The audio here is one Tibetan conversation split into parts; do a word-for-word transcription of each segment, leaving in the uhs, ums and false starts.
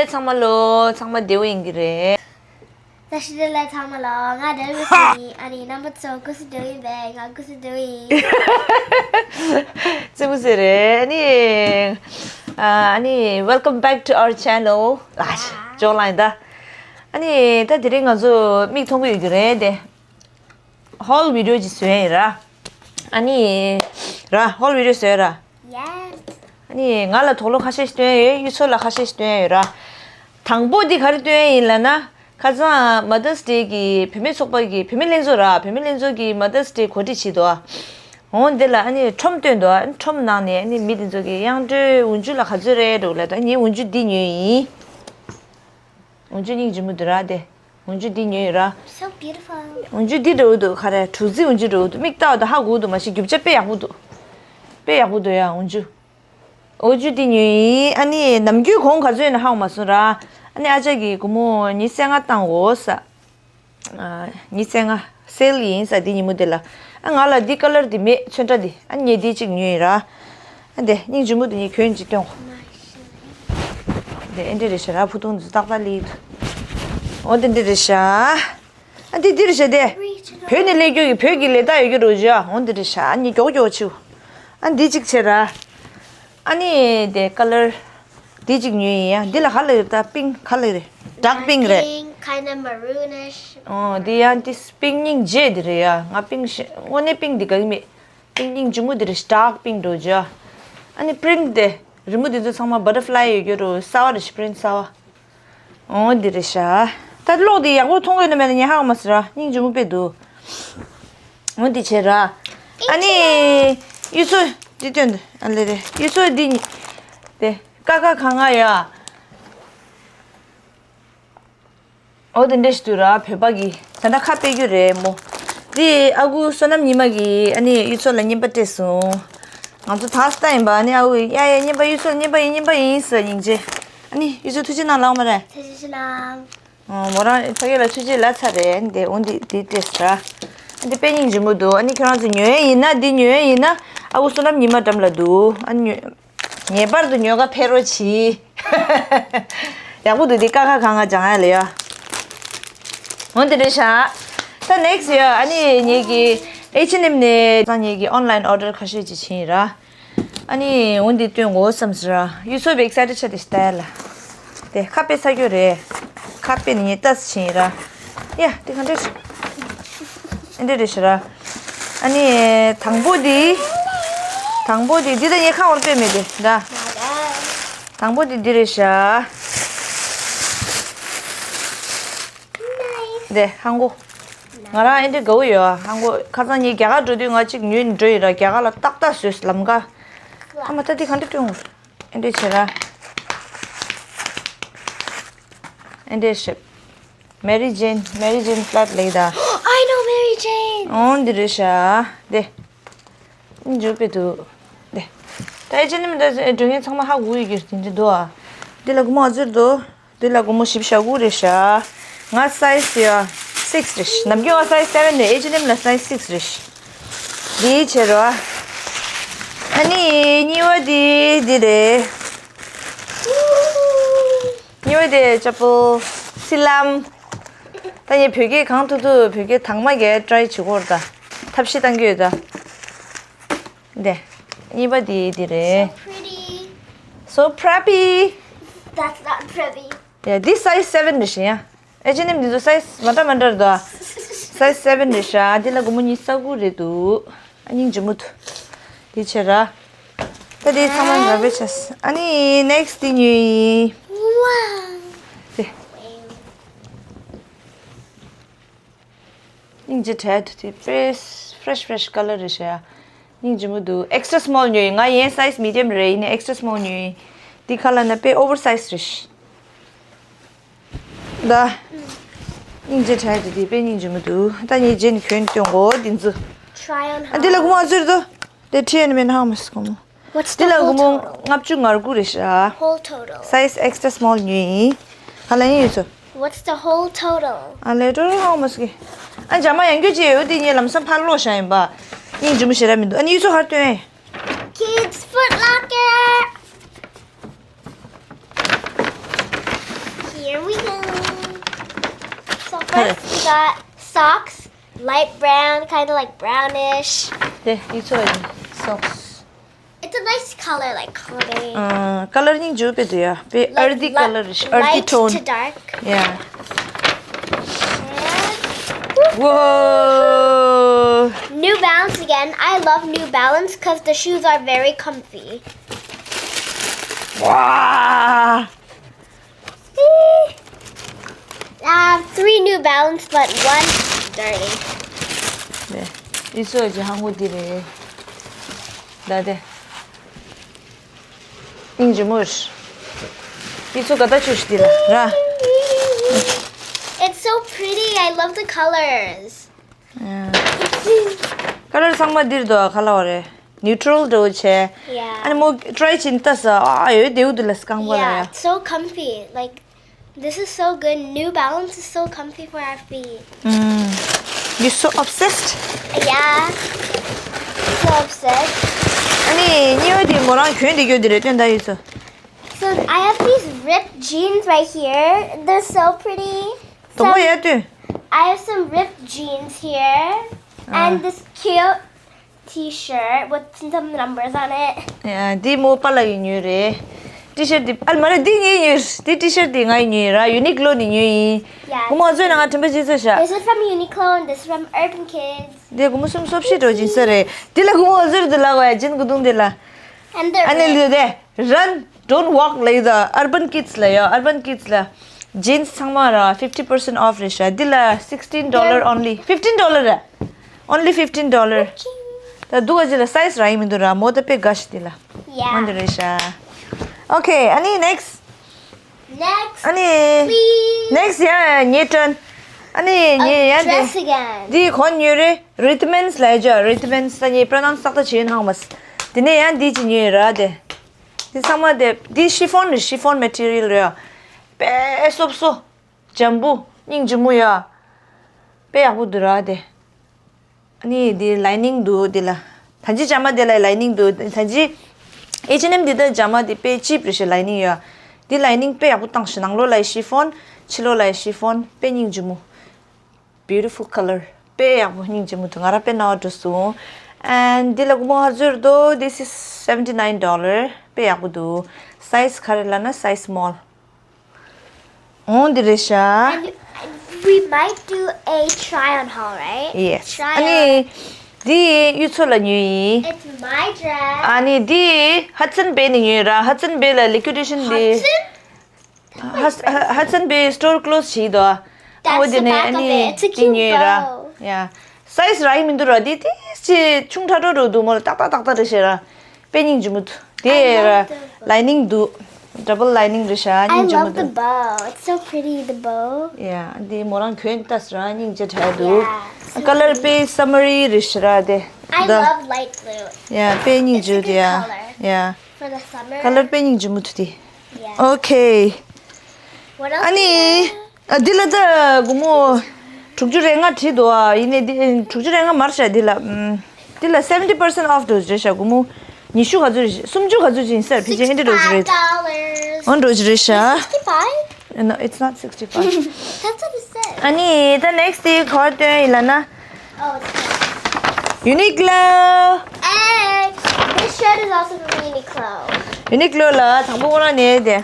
ཚང་མ་ལོ། ཚང་མ་བདེ་པོ་ཡིན་གྱི་རེད། བཀྲ་ཤིས་བདེ་ལེགས་ཚང་མ་ལོ། ང་བདེ་པོ་ཡིན། ཨ་ནི་རྣམ་པ་ཚོ་སྐུ་གཟུགས་བདེ་པོ་ཡིན་པས། ང་སྐུ་གཟུགས་བདེ་པོ་ཡིན། རྩེད་མོ་རྩེ་རེད། ཨ་ནི། ཨ་ནི། Welcome back to our channel. ཨ། ཅོག་ལངས་ད། ཨ་ནི་ད་དེ་རིང་ང་ཚོ་མིག་མཐོང་གི་ཡོད་ཀྱི་རེད་དེ། ཧོལ་བི་ཌི་ཡོ་ཅིག་བཟོས་ཡིན་ར། ཨ་ནི། ར་ཧོལ་བི་ཌི་ཡོ་བཟོས་ར། ཡེས། ཨ་ནི་ང་ལ་དོགས་སློང་ཁ་ཤས་ཤིག་བཏོན་ཡོད། གཡུ་མཚོ་ལ་ཁ་ཤས་ཤིག་བཏོན་ཡོད་ར། དང་པོ་འདི་ག་རེ་བཏོན་ཡིན་ལབ་ན། ཁ་སང་Mother's Day གི་བུད་མེད་ཚོགས་པ་གི་བུད་མེད་ལྷན་ཚོགས་ར། བུད་མེད་ལྷན་ཚོགས་ཀྱི་Mother's Day གོ་སྒྲིག་བྱས་འདུག་ཨ། འོ་འདི་ལ་ཨ་ནི་ཁྲོམ་བཏོན་འདུག་ཨ། ཁྲོམ་ནང་ནས་ཨ་ནི་མི་འདི་ཚོ་གི་དབྱངས་སྒྲོལ་འོག་འཇུག་ལ་ག་ཚོད་རེད་འགྲོ་ལབ་ད། ངས་འོག་འཇུག་འདི་ཉོས་ཡིན། འོག་འཇུག་སྙིང་རྗེ་མོ་འདུག་ར་དེ། འོག་འཇུག་འདི་ཉོས་ཡོད་ར། So beautiful. འོག་འཇུག་འདི་འདྲ་བོ་འདུག་ག་རེ། གྲུ་གཟིངས་འོག་འཇུག་འདྲ་བོ་འདུག་མིག་ལྟ་བ་དང་ཧ་གོ་འདུག་མ་གཞི་རྒྱུ་ཆ་དཔེ་ཡག་པོ་འདུག་དཔེ་ཡག་པོ་འདུག་ཡ། འོག་འཇུག་འོག་འཇུག་འདི་ཉོས་ཡིན། ཨ་ནི་ནམ་རྒྱུན་གོང་ག་ཚོད་ཡོད་ན་ཧ་གོ་མ་སོང་ར། ཨ་ནི་ཨ་ཅག་གིས་སྒོར་མོ་ཉི་ཤུ་རྩ་ལྔ་བཏང་འོ་ས། ཨ། ཉི་ཤུ་རྩ་ལྔ་སེལ་ཡིན་ས་འདི་ཉིན་མོ་དེ་ལ། ཨ། ང་ལ་འདི་ཀ་ལར་འདི་མེད། ཚོན་ཁྲ་འདི། ཨ། ངས་འདི་གཅིག་ཉོས་ཡིན་ར། ཨ། འདི་སྙིང་རྗེ་མོ་འདི་ངས་གྱོན་གཅིག་སྟོན་གོ། འདི་ཨེ་འདྲ་རེད་ཤག་ར། ཕུ་ཐུང་འདི་ཏག་ཏག་ལི་འདུག་འོ་འདི་འདི་རེད་ཤག་ཨ། འདི་འདི་རེད་ཤག་དེ། བོད་ནས་སླེབས་རྒྱུ་གི་བོད་ཀྱི་ལས་རྟགས་ཡོད་རྒྱུ་རེད་ཤག་འོ་འདི་རེད་ཤག་ཨ་ནི་མགྱོགས་མགྱོགས་བྱེད། ཨ། འདི་གཅིག་བྱས་ར། ཨ་ནི་དེ་ཀ་ལར་འདི་གཅིག་ཉོས་ཡིན་ཡ། འདི་ལ་ག་ལབ་ཡོད་ད། པིང་ག་ལབ་རེད། ཌརྐ་པིང་རེད། Pink, kind of maroonish. ཨོ། འདི་ཡང་འདི་པིང་སྙིང་རྗེ་འདི་རེད་ཡ། ང་པིང་ཤ་དངོས་གནས་པིང་འདི་དགའ་གི་མེད། པིང་སྙིང་རྗེ་མོ་འདི་རེད། ཌརྐ་པིང་འགྲོ་རྒྱུ། ཨ་ནི་པིརིན་ཊི་དེ་རི་མོ་འདི་ཚོ་ཚང་མ་བ་ཊར་ཕ་ལའི་ཡོད་རྒྱུ་རུ་གསར་པ་རེད་ཤག་པིརིན་ཊི་གསར་པ། ཨོ་འདི་རེད་ཤག་ད་གློག་འདི་ཡག་པོ་མཐོང་གི་ཡོད་ན་མེད་ན་ངས་ཧ་གོ་མ་སོང་ར། སྙིང་རྗེ་མོ་དཔེ་འདུག་ཨོ་འདི་བྱས་ར། ཨ་ནི་གཡུ་མཚོ་འདི་སྟོན་ཏེ། ཨ་ལེ་རེད། གཡུ་མཚོ་འདི་དེ་ཀ་ཁ་ག་ང་ཡ། ཨོ་དེ་འདྲ་ཞིག་འདུག་ར། བོད་པ་གི་ད་ལྟ་ཁ་དཔེ་རྒྱུ་རེད་མོ། འདི་ཨ་ཁུ་བསོད་ནམས་ཉི་མ་གིས་ཨ་ནི་གཡུ་མཚོ་ལ་རྔན་པ་སྤྲད་སོང་། ང་ཚོ་ད་ལྟ་ཡིན་པ། ཨ་ནི་ཨ་ཁུ་ཡ་ཡ་རྔན་པ་གཡུ་མཚོ་ལ་རྔན་པ་ཡིན། རྔན་པ་ཡིན་ཟེར་སྙིང་རྗེ། ཨ་ནི་གཡུ་མཚོ་ཐུགས་རྗེ་གནང་ལགས་མ་རེད། ཐུགས་རྗེ་གནང་། ཨོ་མོ་རང་ཕ་གི་ལ་ཐུགས་རྗེ་ལབ་ཚར་རེད། འདི་འོ་འདི་འདི་སྤྲད་ཟེར་ར། འདི་དཔེ་སྙིང་རྗེ་མོ་འདུག་ཨ་ནི་ཁྱོད་རང་ཚོ་ཉོ་ཡས་ཡིན་ན། འདི་ཉོ་ཡས་ཡིན་ན་ཨ་ཁུ་བསོད་ནམས་ཉི་མ་འགྲམ་ལ་འདུག་ཨ་ནི་ཉོ། ངེས་པར་དུ་ཉོ་ག་ཕེབས་རོགས་གྱིས། ཡག་པོ་འདུག་འདི་ཀ་ཁ་ག་ང་སྦྱང་ཡ་ལ་ཡ། འོ་འདི་རེད་ཤག་ད་ནེག་སི་ཡ། ཨ་ནི་ངེད་ཀྱི་ཨེཆ་ཨེན་ཨེམ་ནས་ད་ངེད་ཀྱི་ཨོན་ལའིན་ཨོ་ཌར་ཁ་ཤས་ཅིག་ཕྱིན་ཡིན་ར། ཨ་ནི་འོ་འདི་སྟོན་དགོས་བསམ་ཟེར་ར། གཡུ་མཚོ་བེག་སའི་ཊེཌ་ཆགས་ཏེ་ལྟ་ཡ་ལ། དེ་ཁ་དཔེ་ཚ་རྒྱུ་རེད། ཁ་དཔེ་ནི་ངས་ལྟ་ཕྱིན་ཡིན་ར། ཡ་དེ་ག་འདྲ་ཞིག་ཨེ་འདྲ་རེད་ཤག་ར། ཨ་ནི་དང་པོ་འདི། དང་པོ་འདི་འདི་ད་ངས་ཁ་བར་དཔེ་མེད་དེ་འདྲ། དང་པོ་འདི་འདི་རེད་ཤག་འདི་ཧང་གོ། ང་རང་ཨེ་འདྲ་དགའ་བོ་ཡོད། ཧང་གོ། ཁ་སང་ངས་རྒྱ་གར་འགྲོ་དུས་ང་གཅིག་ཉོས་ནས་འགྲོ་ཡིན་ར། རྒྱ་གར་ལ་ཏག་ཏག་བཟོས་ལམ་ཀ་ཨ་མ་ད་འདི་ག་འདྲ་སྟོན་དགོས། ཨེ་འདྲ་བྱེད་ར། ཨེ་འདྲ་བྱེད། Mary Jane, Mary Jane Flat ལེགས་ད། I know Mary Jane. ཨོ་འདི་རེད་ཤག་འདི། འཇུ་པེ་དུ། འདི། ད་ཨེ་ཅི་ནི་མི་འདྲ་འགྲོ་མཁན་ཚང་མ་ཧ་གོ་ཡི་གི་འདི་འདི་འདུག་ཨ། འདི་ལ་སྒོར་མོ་ཨ་ཟེར་འདུག་འདི་ལ་སྒོར་མོ་བཞི་བཅུ་ཞེ་དགུ་རེད་ཤག་ང་སའི་ཛི་ཡ་སིག་སི་རེད་ཤག་ནམ་རྒྱུན་ང་སའི་ཛི་སེ་བེན་རེད། ཨེ་ཅི་ནི་མི་ལ་སའི་ཛི་སིག་སི་རེད་ཤག་འདི་བྱེད་རོགས་ཨ། ཨ་ནི་གཉིས་པ་འདི་འདི་རེད། གཉིས་པ་དེ་ཅ་པོ། སི་ལམ། ད་ངས་བོད་སྐད་གང་ཐུབ་ཐུབ་བོད་སྐད་དྭངས་མ་རྒྱག་ཊ་རའི་བྱེད་ཀྱི་ཡོད་རེད་ད། ཐབས་ཤེས་བཏང་གི་ཡོད་ད། འདི། གཉིས་པ་དེ་འདི་རེད། Pretty. So preppy. That's not preppy. ཡ་འདི་སའི་ཛི་སེ་བེན་རེད་ཤག་ཡ། ཨེ་ཅི་ནི་མི་འདི་ཚོ་སའི་ཛི་མ་འདྲ་མ་འདྲ་རེད་ད། སའི་ཛི་སེ་བེན་རེད་ཤག་འདི་ལ་སྒོར་མོ་ཉི་ཤུ་རྩ་དགུ་རེད་འདུག་ཨ་སྙིང་རྗེ་མོ་འདུག་འདི་བྱེད་ར། ད་དེ་ཚང་མ་འདྲ་པོ་བྱས། ཨ་ནི་ནེག་སི་ཊི་དེ་ཉོས་ཡིན། Wow. དེ། སྙིང་རྗེ་དྲགས་འདུག་དེ་ཕི་རེ་ཤི་ཕི་རེ་ཤི་ཀ་ལར་རེད་ཤག་ཡ། སྙིང་རྗེ་མོ་འདུག་ཨེག་སི་ཊྲ་སི་མོལ་ཉོས་ཡིན། ང་ཡིན་སའི་ཛི་མི་ཌི་ཡམ་རེད། ཡིན་ནའི་ཨེག་སི་ཊྲ་སི་མོལ་ཉོས་ཡིན། འདི་ཁ་ལ་ན་དཔེ་ཨོ་ཝར་སའི་ཛི་རེད་ཤག་ད། སྙིང་རྗེ་དྲགས་འདུག་དེ་དཔེ་སྙིང་རྗེ་མོ་འདུག་ད་ངས་རྗེས་ནས་གྱོན་སྟོན་གོ་འདི་ཚོ། Try on ཨ་འདི་ལ་སྒོར་མོ་ཨ་ཟེར་དོ། དེ་ཁྲི་ཨེན་མེན་ཧ་མ་སི་སྒོར་མོ། What's the འདི་ལ་སྒོར་མོ་whole total? ལྔ་བཅུ་ང་དགུ་རེད་ཤག Whole total. སའི་ཛི་ཨེག་སི་ཊྲ་སི་མོལ་ཉོས་ཡིན། ཧ་ལ་ཡིན་ཡོད་ཚོ། What's the whole total? ཨ་ལས་འགྲོ་རོགས་ཧ་མ་སི་གི། ཨ་འཇམ་མ་ཡང་སྐྱོ་ཅེས་ཡོད་དེ་ངས་ལམ་སང་ཕར་སློག་བཞག་ཡིན་པ། སྙིང་རྗེ་མོ་ཞེ་དྲག་མི་འདུག་ཨ་ནི་ཡོད་ཚོ་ཧར་སྟོན། Kids Foot Locker. First, we got socks, light brown, kind of like brownish. དེ་ཡིག་ཚོགས་ཡིན། Socks. It's a nice color, like, color. ཨ། ཀ་ལར་སྙིང་རྗེ་པོ་དཔེ་འདུག་ཡ། དཔེ་ཨར་ཐི་ཀ་ལར་རེད། ཨར་ཐི་ཊོན། Light to dark. Yeah. Whoa. New Balance again. I love New Balance because the shoes are very comfy. Wow. I have three New Balance, but one dirty. ཡིག་ཚོགས་ཀྱི་ཧང་གོ་འདི་རེད། ད་དེ། སྙིང་རྗེ་མོ་རེད། ཡིག་ཚོགས་ག་ད་བཅུ་ཞིག་འདི་ལ་ར། It's so pretty. I love the colors. ཀ་ལར་ཚང་མ་འདིར་འདུག་ཨ། ཁ་ལ་བ་རེད། ནིའུ་ཊྲལ་འདྲ་བོ་བྱས། Yeah. ཨ་ནི་མོ་ཊྲའི་བྱིན་ལྟ་ས། ཨ་ཡོད་དེའུ་འདི་ལ་སྐང་བ་ལ་ཡ། Yeah, it's so comfy. Like, this is so good. New Balance is so comfy for our feet. Mm. You so obsessed? Yeah. So obsessed. ཨ་ནི་གཉིས་པ་དེ་མོ་རང་གྱོན་དེ་གྱོན་དེ་རེད། སྟོན་ད་ཡོད་ཚོ། So I have these ripped jeans right here. They're so pretty. དོག་པོ་ཡ་སྟོན། I have some ripped jeans here and this cute T-shirt with some numbers on it. ཡ། འདི་མོ་པ་ལགས་ཀྱིས་ཉོས་རེད། ཊི་ཤར་ཊི་འདི་ཨ་ལ་མ་རེད། འདི་ངས་ཉོས་རེད། འདི་ཊི་ཤར་ཊི་འདི་ང་ཡིས་ཉོས་ར། ཡུ་ནིག་ལོ་ནས་ཉོས་ཡིན། Yeah. སྒོར་མོ་ཚོས་ན་ང་དྲན་པ་བརྗེད་ཚར་ཤག This is from Uniqlo and this is from Urban Kids. འདི་སྒོར་མོ་སུམ་ཅུ་སོ་བཞི་འགྲོ་གི་ཡིན་ས་རེད། འདི་ལ་སྒོར་མོ་ཚོར་འདི་ལ་གོ་ཡ། ཇིན་གོ་དུང་འདི་ལ། And the ཨ་ནི་ལུས་དེ། Run, don't walk ལབ་ཡོད་ད། Urban Kids ལ་ཡོད། Urban Kids ལ། Jeans ཚང་མ་ར་fifty percent off རེད་ཤག་འདི་ལ་sixteen dollar only. Fifteen dollar ར། Only fifteen dollar. ད་འདུག་ག་ཅི་ལ་སའི་ཛི་རག་གི་མི་འདུག་ར། མོ་ད་དཔེ་དགའ་ཤི་འདི་ལ། Yeah. འོ་འདི་རེད་ཤག Okay, ཨ་ནི་next. Next, ཨ་ནི་please. Next ཡ་ངའི་turn. ཨ་ནི་ངའི་ཡ་འདི། Dress again. འདི་གོན་ཉོས་རེད། Ritmen's ལ་ཡ་ཇོ། Ritmen's ད་ངའི་pronounce ཏག་ཏག་བྱེད་ཡོད་ཧང་མ་སི། དེ་ནས་ཡ་འདི་ཅི་ཉོས་ར་དེ། འདི་ཚང་མ་དེ། འདི་chiffon རེད། Chiffon material རེད། དཔེ་སོབ་སོ། འཇམ་པོ། སྙིང་རྗེ་མོ་ཡ། དཔེ་ཡག་པོ་འདུག་ར་དེ། ཨ་ནི་འདི་lining འདུག་འདི་ལ། ད་ཅི་ཇ་མ་དེ་ལ་lining འདུག་ད་ཅི་H&M འདི་ད་ཇ་མ་དེ་དཔེ་cheap རེད་ཤག lining ཡ། འདི་lining དཔེ་ཡག་པོ་བཏང་ཤག་ནང་ལོགས་ལ་chiffon། ཕྱི་ལོགས་ལ་chiffon། དཔེ་སྙིང་རྗེ་མོ། Beautiful color. དཔེ་ཡག་པོ། སྙིང་རྗེ་མོ་འདུག་ང་རང་དཔེ་རྣ་བ་འགྲོ་སོང་། And འདི་ལ་སྒོར་མོ་ག་ཚོད་རེད་དོ། This is seventy nine dollar. དཔེ་ཡག་པོ་འདུག Size ག་རེ་ལབ་ན་size small. འོ་འདི་རེད་ཤག And we might do a try on haul, right? Yes. Try on. ཨ་ནི་འདི་གཡུ་མཚོ་ལ་ཉོས་ཡིན། It's my dress. ཨ་ནི་འདི་Hudson Bay ནས་ཉོས་ར། Hudson Bay ལ་liquidation འདི། Hudson? Hudson Bay store close བྱས་འདུག་ཨ་འོ་དེ་ནས་ཨ་ནི་དེ་ཉོས་ར། ཡ། Size རག་གི་མི་འདུག་ར། དེ་དེ་ཅི་ཆུང་ཕྲ་ཕྲ་འགྲོ་འདུག་མོ་ལ་ཏག་ཏག་ཏག་ཏག་རེད་ཤག་ར། དཔེ་སྙིང་རྗེ་མོ་འདུག་དེ་ར། Lining འདུག Double lining རེད་ཤག་སྙིང་རྗེ་མོ་འདུག I love the bow. It's so pretty, the bow. ཡ། དེ་མོ་རང་གྱོན་ལྟ་ས་ར། སྙིང་རྗེ་དྲགས་འདུག Yeah, so pretty. Color དཔེ་summery རེད་ཤག་ར་དེ། I love light blue. ཡ། དཔེ་སྙིང་རྗེ་འདུག་ཡ། It's a good color. ཡ། For the summer. Color དཔེ་སྙིང་རྗེ་མོ་འདུག་དེ། Yeah. Okay. What else? ཨ་ནི། ཨ་འདི་ལ་ད་སྒོར་མོ་དྲུག་ཅུ་རེ་ལྔ་བྲིས་འདུག་ཨ་ཡིན་ནའི་འདི་དྲུག་ཅུ་རེ་ལྔ་མ་རེད་ཤག་འདི་ལ། ཨམ། འདི་ལ་seventy percent off འགྲོ་རེད་ཤག་སྒོར་མོ་ཉི་ཤུ་ག་ཚོད་རེད། སུམ་ཅུ་ག་ཚོད་ཅིག་ཡིན་ས་རེད། ཕལ་ཆེར་ཨེ་འདྲ་འགྲོ་གི་རེད། Sixty-five dollars. འོ་འགྲོ་གི་རེད་ཤག Sixty-five? No, it's not sixty-five. That's what it said. ཨ་ནི་ད་next དེ་ག་པར་སྟོན་ཡིན་ལབ་ན། Oh, it's nice. Uniqlo. And this shirt is also from Uniqlo. Uniqlo ལ་དང་པོ་ཁོ་རང་ནས་དེ།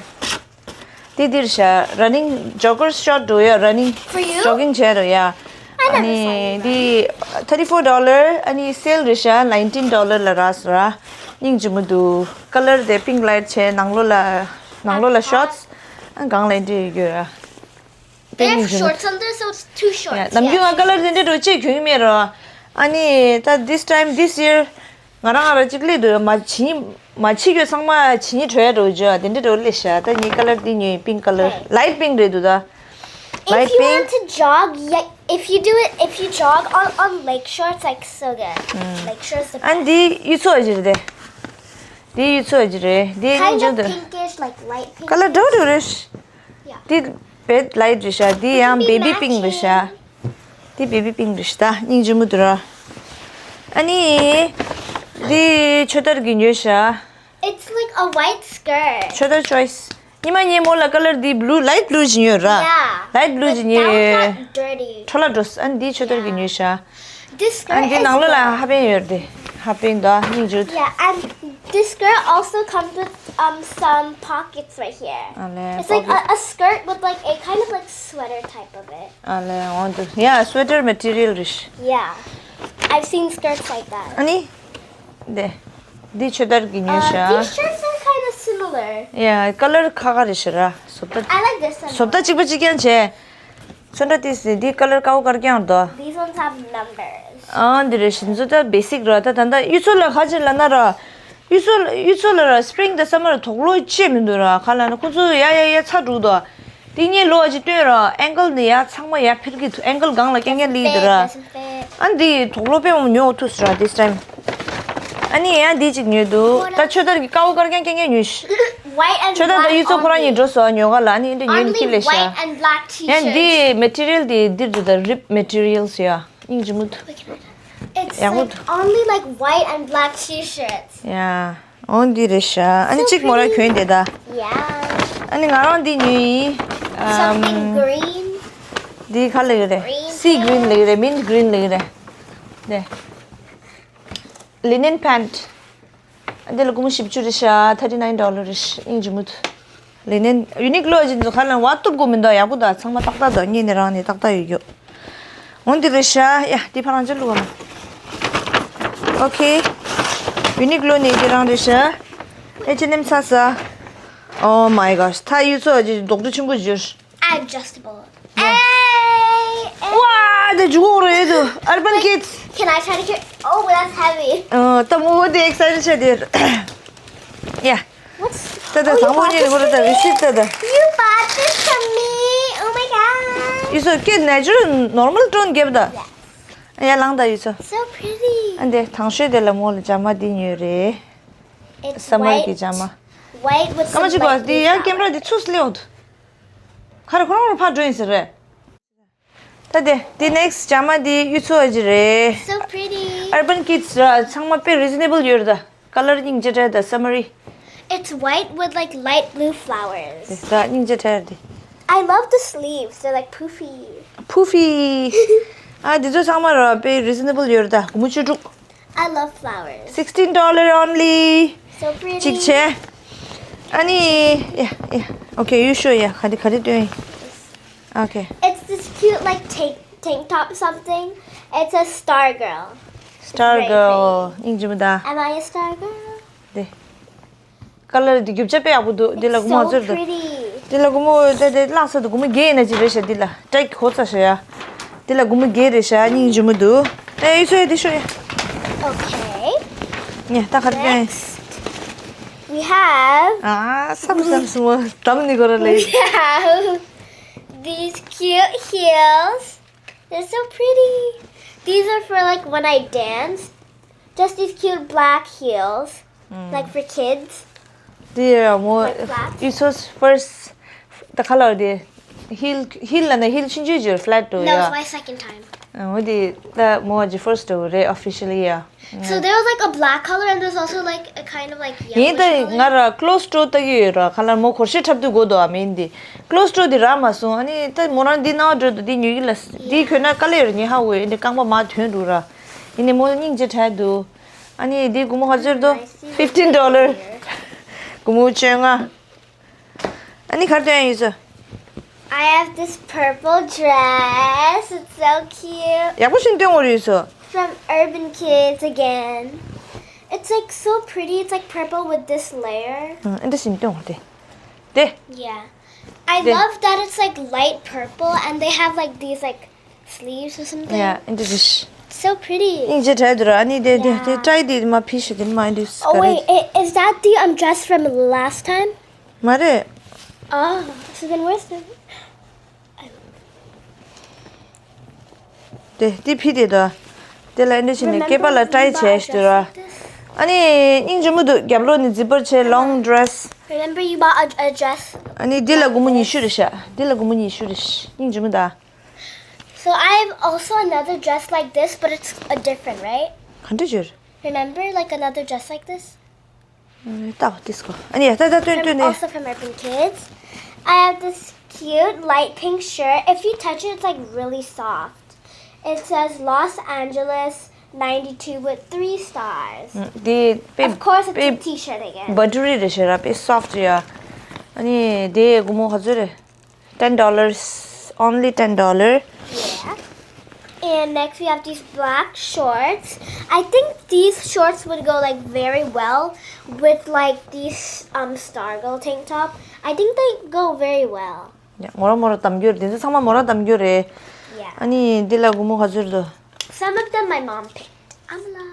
དེ་འདིར་བཞག Running joggers short འགྲོ་ཡ། Running For you? Jogging བྱས་འགྲོ་ཡ། I never saw you run. ཨ་ནི་འདི་thirty four dollar ཨ་ནི་sale རེད་ཤག nineteen dollar ལ་རག་སོང་ར། སྙིང་རྗེ་མོ་འདུག Color དེ་pink light བྱས། ནང་ལོགས་ལ་ནང་ལོགས་ལ་shorts ཨ་སྒང་ལ་འདི་ཡོད་ར། They have shorts on there, so it's two shorts. ནམ་རྒྱུན་ང་color དེ་འདྲ་འགྲོ་ཅེས་གྱོན་གྱི་མེད་ར། ཨ་ནི་ད་this time, this year ང་རང་ང་རང་གཅིག་སླེབས་འདུག་མ་བྱིན་མ་བྱིན་གྱོད་ཚང་མ་བྱིན་གྱོད་འགྲོ་རྒྱུ་དེ་འདྲ་འགྲོ་སླེབས་ཤག་ད་ངས་color འདི་ཉོས། Pink color. Hey. Light pink རེད་འདུག་ད། Light pink. If you want to jog, yeah, if you do it, if you jog on, on lake shore, it's like so good. Lake shore is the best. ཨ་འདི་གཡུ་མཚོ་ཨ་ཅི་རེད་དེ། འདི་གཡུ་མཚོ་ཨ་ཅི་རེད། འདི་Kind སྙིང་རྗེ་of འདུག pinkish, like light pink. Color འདྲ་འདྲ་རེད། Yeah. འདི་red light རེད་ཤག་འདི་ཡང་baby pink རེད་ཤག་འདི་baby pink རེད་ཤག་ད་སྙིང་རྗེ་མོ་འདུག་ར། ཨ་ནི་འདི་ཆོས་དར་གྱིས་ཉོས་ཤག It's like a white skirt. ཆོས་དར་choice. ཉི་མ་ཉིན་མོ་ལ་ཀ་ལར་འདི་blue, light blue ཞིག་ཉོས་ར། Yeah. Light blue ཞིག་ཉོས། But that one got dirty. འཕྲོ་བརླག་འགྲོ་སོང་། ཨ་ནི་འདི་ཆོས་དར་གྱི་ཉོས་ཤག This skirt ཨ་ནི་འདི་ནང་ལོགས་ལ་ཧ་པན་ཡོད་རེད་དེ། ཧ་པན་དང་སྙིང་རྗེ། Yeah, and this skirt also comes with um some pockets right here. ཨ་ལས། It's like a, a skirt with like a kind of like sweater type of it. ཨ་ལས། འོང་དུ། Yeah, sweater material རེད། Yeah. I've seen skirts like that. ཨ་ནི། འདི། འདི་ཆོས་དར་གྱི་ཉོས་ཤག Uh, these shirts are kind of similar. Yeah, ཀ་ལར་ཁ་ཁ་རེད་ཤག་ར། བཟོ་ལྟ། I like this one. བཟོ་ལྟ་གཅིག་པ་གཅིག་རྐྱང་བྱས། ཚོན་ཁྲ་དེ་ཟེར་འདི་ཀ་ལར་དཀར་པོ་དཀར་རྐྱང་འདུག These ones have numbers. ཨ་འདི་རེད། ཞིམ་ཚོ་ད་basic ར། ད་ད་ད་གཡུ་མཚོ་ལ་ཁ་ཅིག་ལ་ན་ར། གཡུ་མཚོ་གཡུ་མཚོ་ལ་ར་spring དང་summer དོག་ལོ་ཅི་མི་འདུག་ར། ཁ་ལ་ན་ཁོ་ཚོ་ཡ་ཡ་ཡ་ཚ་འགྲོ་འདུག་དེ་ངས་ལོ་ཨ་ཅི་སྟོན་ར། ankle ནི་ཡ་ཚང་མ་ཡ་འཕེར་གི་འདུག ankle སྒང་ལ་རྐྱང་རྐྱང་སླེབས་འདུག་ར། ཨ་འདི་དོག་ལོ་དཔེ་མོ་ཉོ་ཐུབ་སོང་ར་this time. ཨ་ནི་ཡ་འདི་ཅིག་ཉོས་འདུག་ད་ཆོས་དར་གྱི་དཀར་པོ་དཀར་རྐྱང་རྐྱང་རྐྱང་ཉོས་ཤག White and ཆོས་དར་དང་གཡུ་མཚོ་ཁོ་རང་གཉིས་འགྲོ་སོང་ཉོ་ག་ལ། ཨ་ནི་འདི་ཉོས་ནི་ཁྱི་ལས་ཤག Only white and black t-shirts. ཡ་འདི་material དེ་འདིར་འདུག་ད་rib materials ཡ། སྙིང་རྗེ་མོ་འདུག Wait, can I try? It's ཡག་པོ་like འདུག only like white and black t-shirts. ཡ། འོ་འདི་རེད་ཤག་ཨ་ནི་གཅིག་མོ་ར་གྱོན་དེ་ད། Yeah. ཨ་ནི་ང་རང་འདི་ཉོས་ཡིན། Something ཨམ། green. འདི་ག་ལ་ཡོད་རེད། Green. Sea green ལ་ཡོད་རེད། Mint green ལ་ཡོད་རེད། དེ། Linen pant. ཨ་འདི་ལ་སྒོར་མོ་བཞི་བཅུ་རེད་ཤག thirty nine dollar རེད་ཤག་སྙིང་རྗེ་མོ་འདུག Linen Uniqlo ཅིག་འདུག་ཁ་ལ་བ་སྟུབ་དགོས་མི་འདུག་ཡག་པོ་འདུག་ཚང་མ་ཏག་ཏག་འདུག་ངས་ནི་རང་ནས་ཏག་ཏག་ཡོད་རྒྱུ། འོ་འདི་རེད་ཤག་ཡ་འདི་ཕ་རང་ཅི་བླུགས་བ་མ། Okay. Uniqlo ནས་འདི་རང་རེད་ཤག H&M ཚ་ས། Oh my gosh. ད་གཡུ་མཚོ་ཅིག་རྡོག་རྡོ་ཆེན་པོ་བཞུར། Adjustable. Hey, hey. ཝ་དེ་འཇུག་གོ་རེད་དུ། Urban Kids. Can I try to carry? Oh, that's heavy. ཨ་ད་མོ་དེ་excited ཆགས་དེ། Yeah. What's ད་ད་Oh, you དང་པོ་bought ཉིད་this ཁོ་ར་ད་for me? Receipt ད་ད། You bought this for me. Oh my god. ཡུ་སོ་ཀེ་natural normal tone རྒྱབ་ད། Yeah. ཡ་ལང་ད་ཡུ་སོ། So pretty. ཨ་འདི་དང་ཤོས་དེ་ལ་མོ་ལ་ཇ་མ་འདི་ཉོས་རེད། It's summer གི་white. ཇ་མ། White with some ཀ་མ་ཅི་གོ་light འདི་ཡ་ཀེམ་ར་འདི་ཚུར་སླེབས་འོང་དུ། ཁ་ར་ཁོ་རང་ར་ཕར་འགྲོ་ཡིན་ཟེར་རེད། ད་དེ་དེ་next ཇ་མ་དེ་གཡུ་མཚོ་ཨ་ཅི་རེད། So pretty. Urban Kids ར་ཚང་མ་དཔེ་reasonable ཡོད་རེད་ད། Color སྙིང་རྗེ་དྲགས་ད་summery། It's white with like light blue flowers. དེ་ད་སྙིང་རྗེ་དྲགས་དེ། I love the sleeves. They're like poofy. Poofy. ཨ་དེ་ཚོ་ཚང་མ་ར་དཔེ་reasonable ཡོད་རེད་ད། སྒོར་མོ་བཅུ་དྲུག I love flowers. Sixteen dollar only. So pretty. གཅིག་བྱས། ཨ་ནི། Yeah, yeah. Okay, you show. Yeah, ག་རེ་ག་རེ་སྟོན། Okay. It's this cute like tank tank top something. It's a star girl. Star girl. It's very pretty. སྙིང་རྗེ་མོ་ད། Am I a star girl? དེ། Color འདི་རྒྱུ་ཆ་དཔེ་ཡག་པོ་འདུག་འདི་ལ་སྒོར་མོ་ཚོར་འདུག It's so pretty. འདི་ལ་སྒོར་མོ་དེ་དེ་བརླག་ས་འདུག་སྒོར་མོ་བརྒྱད་ཡིན་ན་ཅི་རེད་ཤག་འདི་ལ་ཀྲེག་གོ་ཚ་ཤག་ཡ། འདི་ལ་སྒོར་མོ་བརྒྱད་རེད་ཤག་སྙིང་རྗེ་མོ་འདུག་ཨེ་ཡུ་སོ་ཡ་འདི་ཤོ་ཡ། Okay. ཉེ་ད་ག་རེ་ཡིན། Next, we have ཨ་སམ་སམ་སམ་དམ་ནི་གོ་ར་ལེ། We have these cute heels. They're so pretty. These are for like when I dance. Just these cute black heels. Like for kids. འདི་ཡ་མོ། Like flats. ཡུ་སོ་first ད་ཁ་ལ་འདི་heel heel ལ་ན་heel ཆུང་ཆུང་ཅིག flat དུ་ཡ། That was my second time. འོ་འདི་ད་མོ་ཇི་first དུ་རེད་officially ཡ། So there was like a black color and there's also like a kind of like yellowish color. ཡིན་ད་ང་ར་closed toe ལྟ་གི་ཡོད་ར། ཁ་ལ་མོ་གོར་ཤེ་འཁྲབ་དུས་གོ་དོ་ཨ་མིན་འདི་closed toe འདི་རག་མ་སོང་། ཨ་ནི་ད་མོ་རང་འདི་ནང་འགྲོ་དུ་འདི་ཉོ་གི་ལ་འདི་གྱོན་ན་དཀའ་ལས་ཡོད་ར། ཉི་ཧ་འོ་འདི་རྐང་པ་མ་ཐོན་འགྲོ་ར། ཡིན་ནི་མོ་སྙིང་རྗེ་དྲགས་འདུག་ཨ་ནི་འདི་སྒོར་མོ་ག་ཚོད་འདུག fifteen dollar. སྒོར་མོ་བཅོ་ལྔ། ཨ་ནི་ག་རེ་སྟོན་ཡོད་ཟེར། I have this purple dress. It's so cute. ཡག་པོ་ཞིག་སྟོན་འོ་རེད་ཟེར། From Urban Kids again. It's like so pretty. It's like purple with this layer. ཨ་འདི་ཞིག་སྟོན་འོ་དེ། དེ། Yeah. I དེ། Love that it's like light purple and they have like these like sleeves or something. Yeah, into this. So pretty. སྙིང་རྗེ་དྲགས་འདུག་ར། ཨ་ནི་དེ་དེ་དེ་Yeah. Try དེ་མ་ཕི་ཤི་དེ་མ་འདི། Oh wait, i- is that the um dress from last time? མ་རེད། Oh, so then where's the དེ་དེ་ཕི་དེ་དོ། དེ་ལ་འདི་ཕྱིན་ནས་སྐེད་པ་ལ་ཏའི་བྱས་ཤི་དུ་ར། ཨ་ནི་སྙིང་རྗེ་མོ་འདུག་རྒྱབ་ལོགས་ནས་zipper བྱས་long dress། Remember you bought a, a dress. ཨ་ནི་འདི་ལ་སྒོར་མོ་ཉི་ཤུ་རེད་ཤག་འདི་ལ་སྒོར་མོ་ཉི་ཤུ་རེད་ཤག་སྙིང་རྗེ་མོ་ད། So I have also another dress like this, but it's a different, right? ག་འདྲ་བྱོས། Remember, like another dress like this? ལྟ་བ་ཏིས་གོ་ཨ་ནི་ཡ་ལྟ་ལྟ་སྟོན་སྟོན་ནས། Also from Urban Kids. I have this cute light pink shirt. If you touch it, it's like really soft. It says Los Angeles ninety-two with three stars. འདི་དཔེ་Of course, it's a དཔེ- t-shirt again. བ་ཏྲུ་རི་རེད་ཤག་ར། དཔེ་སོཕ་ཡ། ཨ་ནི་དེ་སྒོར་མོ་ག་ཚོད་རེད། ten dollars, only ten dollar. Yeah. And next we have these black shorts. I think these shorts would go like very well with like these um Stargirl tank top. I think they go very well. ཡ། མོ་ར་མོ་ར་གཏམ་རྒྱུད་རེད། འདི་ཚོ་ཚང་མ་མོ་ར་གཏམ་རྒྱུད་རེད། Yeah. ཨ་ནི་འདི་ལ་སྒོར་མོ་ག་ཚོད་རེད་འདུག Some of them my mom picked. Amla.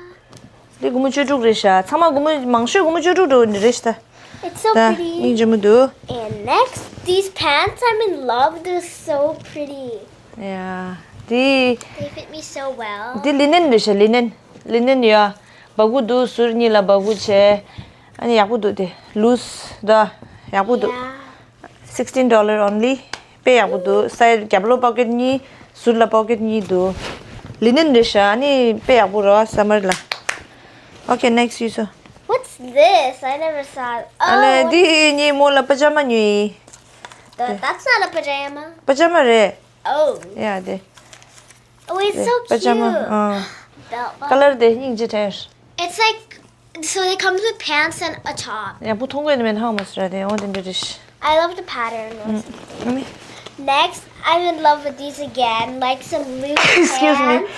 འདི་སྒོར་མོ་བཅུ་དྲུག་རེད་ཤག་ཚང་མ་སྒོར་མོ་མང་ཤོས་སྒོར་མོ་བཅུ་དྲུག་འགྲོ་འདི་རེད་ཤག It's so ད་pretty. སྙིང་རྗེ་མོ་འདུག And next, these pants. I'm in love. They're so pretty. ཡ། འདི་They fit me so well. འདི་ལི་ནན་རེད་ཤག་ལི་ནན། ལི་ནན་ཡ། སྦ་ཁུག་འདུག་ཟུར་གཉིས་ལ་སྦ་ཁུག་བྱས། ཨ་ནི་ཡག་པོ་འདུག་དེ་ལུས་ད་ཡག་པོ་འདུག Yeah. Sixteen dollar only. དཔེ་ཡག་པོ་འདུག་སའི་རྒྱབ་ལོགས་པོ་ཀེཊ་གཉིས། ཟུར་ལ་པོ་ཀེཊ་གཉིས་འདུག་ལི་ནན་རེད་ཤག་ཨ་ནི་དཔེ་ཡག་པོ་རེད་སམ་མར་ལ། Okay, next you saw. What's this? I never saw. ཨ་ལེ། Oh, འདི་ངའི་མོ་ལ་པ་ཇ་མ་ཉོས་ཡིན། th- that's not a pajama. པ་ཇ་མ་རེད། Oh. ཡ་དེ། Oh, it's so cute. པ་ཇ་མ། ཨ། Belt buckle. ཀ་ལར་དེ་སྙིང་རྗེ་དྲན། It's like, so it comes with pants and a top. ཡག་པོ་མཐོང་གི་མེད་ཧང་མོ་སི་ར་དེ་འོ་དེ་འདྲ་རེད། I love the pattern. ཨ་ནི། Next, I'm in love with these again, like some loose Excuse me. pants.